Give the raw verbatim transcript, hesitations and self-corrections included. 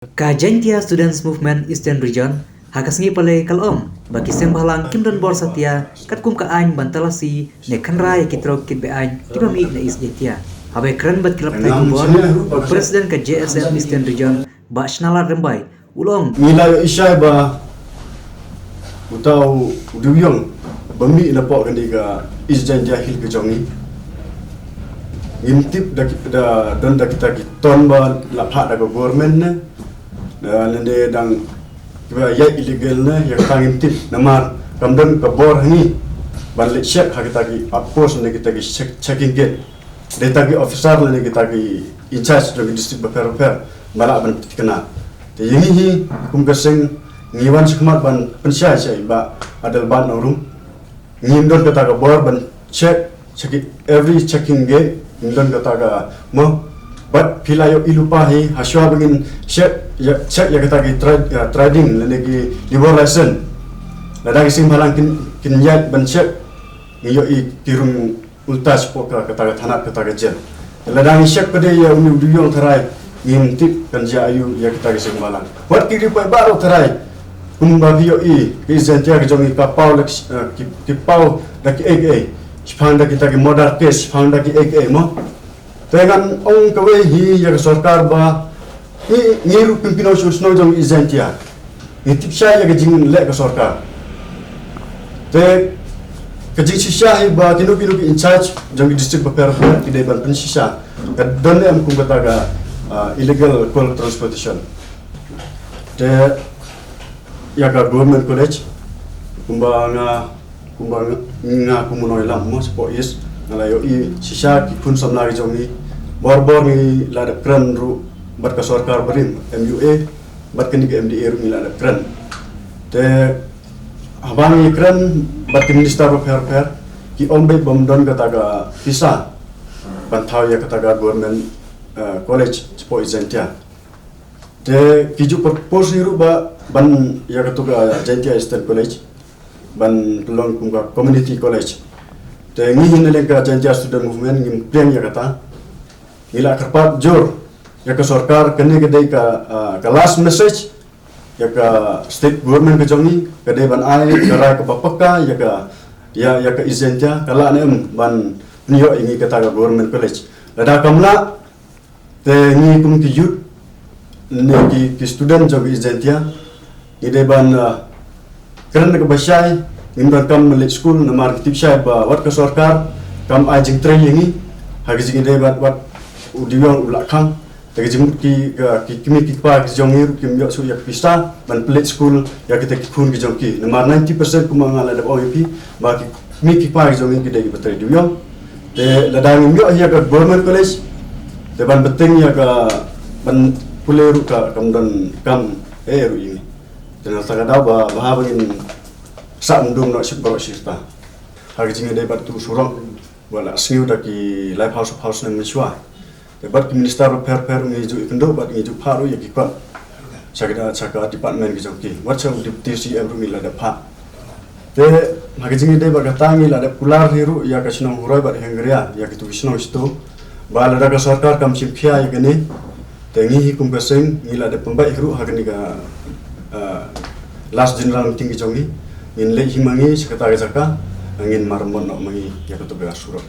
Ka Jaintia Students Movement Eastern Region ha ka sngi Palei ka la ong ba ki seng bhalang kim don bor satia katkum ka aiñ ban talasi ne khynra ïa ki trok kit be-aiñ kiba mih na East Jaintia. Haba ïakren bad ki lad pathai khubor, u President ka J S M Eastern Region, Bah Shnalad Rymbai, u la ong, ngi la ïohi shai ba uta u dewïong ba mih napoh kane ka East Jaintia Hills ka jong ngi. Ngim tip da ki, da don da kita ki ton ba la phah da ka government ne, da lane dang kiba ïaid illegal ne, ïa kata ngim tip. Namar kam don ka bor ha ngi ban leit check ha kita ki outpost ne kita ki check, checking gate. Dei kita ki officer lane kita ki in charge jong ki district bapher bapher ba lah ban pynthikna. Te ïa ngi hi kum ka seng ngi wan shakhmat ban pynshai sha i Bah Adelbert Nongrum. Ngim don kata ka bor ban check, check it, every checking gate, ngim don kata ka, mo. Bad phi la ïohi lypa hi, hashwa ba ngin check ïa, check ïa kata ki tri-, ïa, trading lane ki liquor license. Lada ki seng bhalang kin, kin ïaid ban check, ngi ïohi ki rung ulta shapoh ka, kata ka thanat, kata ka jel. Lada ngi check pat ïa une u dewïong tharai, ngim tip kan jia aïu ïa kita ki seng bhalang. Wat ki riewpaidbah ruh tharai, kumba phi ïohi, ka East Jaintia ka jong ngi ka paw da ki, eh, ki, ki paw da kiei kiei. Shaphang da kita ki murder case, shaphang da kiei kiei, mo. Te ngan ong kawei hi ïa ka sorkar ba ngi, ngi ruh kum ki nongshong shnong jong East Jaintia ngi tip shai ïa ka jingleh ka sorkar. Te ka jingshisha hi ba kino kino ki in charge jong ki district bapher bapher ki dei ban pynshisha. Ka don ne em kum kata ka, ah, illegal coal transportation. Te ïa ka government college, kumba nga, kumba nga, nga kum u nongïalam mo shapoh East, nga la ïohi shisha ki khun samla ki jong ngi. Bor bor ngi la dep kren ruh bad ka sorkar barim, M U A, bad kane ka M D A ruh ngi la dep kren. Te haba ngi kren bad ki minister bapher bapher, ki ong beit bym don kata ka pisa ban thaw ïa kata ka government, eh, college shapoh East Jaintia. Te ki ju propose hi ruh ba ban ïa katu ka Jaintia Eastern College ban pynlong kum ka community college. Te ngi hi na liang ka Jaintia Student Movement ngim pdiang ïa kata. Ngi la kyrpad jur ïa ka sorkar, kane ka dei ka, ah, ka last message ïa ka state government ka jong ngi, ka dei ban ai ka rai kaba pakka ïa ka, ïa, ïa ka East Jaintia, ka lah ne em ban pynïoh ïa ngi kata ka government college. Lada kam lah, te ngi kum ki youth ne ki, ki student jong ka East Jaintia, ngi dei ban, ah, kren kaba shai, ngim donkam leit skul namar ngi tip shai ba wat ka sorkar kam ai jingtrei ïa ngi ha ka jingïadei bad wat u dewïong u la khang. Te ka jingmut ki, ka, ki kmie ki kpa ki jong ngi ruh kim ïoh shuh ïa ka pisa ban pynleit skul ïa kita ki khun ki jong ki. Namar ninety percent kumba nga la dep ong ïa phi ba ki kmie ki kpa ki jong ngi ki dei kiba trei dewïong. Te lada ngim ïoh ïa ka government college, te ban bteng ïa ka ban pule ruh ka kam don kam eh ruh ïa ngi. Te na kata ka daw ba, ba haba ngin sah mdum noh shi baroh shi rta ha ka jingïadei bad tu surok ba la sniew da ki Life House of House ne mynshuwa. Te bad ki minister bapher bapher ngi ju ïakynduh bad ngi ju phah ruh ïa ki kot sha ka, sha ka department ki jong ki. Wat sha u deputy C M ruh ngi la dep phah. Te ha ka jingïadei bad kata ngi la dep kular hi ruh ïa ka shnong Huroi bad Hengria, ïa kitu ki shnong shitu, ba lada ka sorkar kam shim khia ïa kane, te ngi hi kum ka seng ngi la dep pynbeit hi ruh ha kane ka, ah, last general meeting ki jong ngi. Ngin leit hi ma ngi sha kata ka jaka, ngin mar mot noh ma ngi ïa katu ka surok.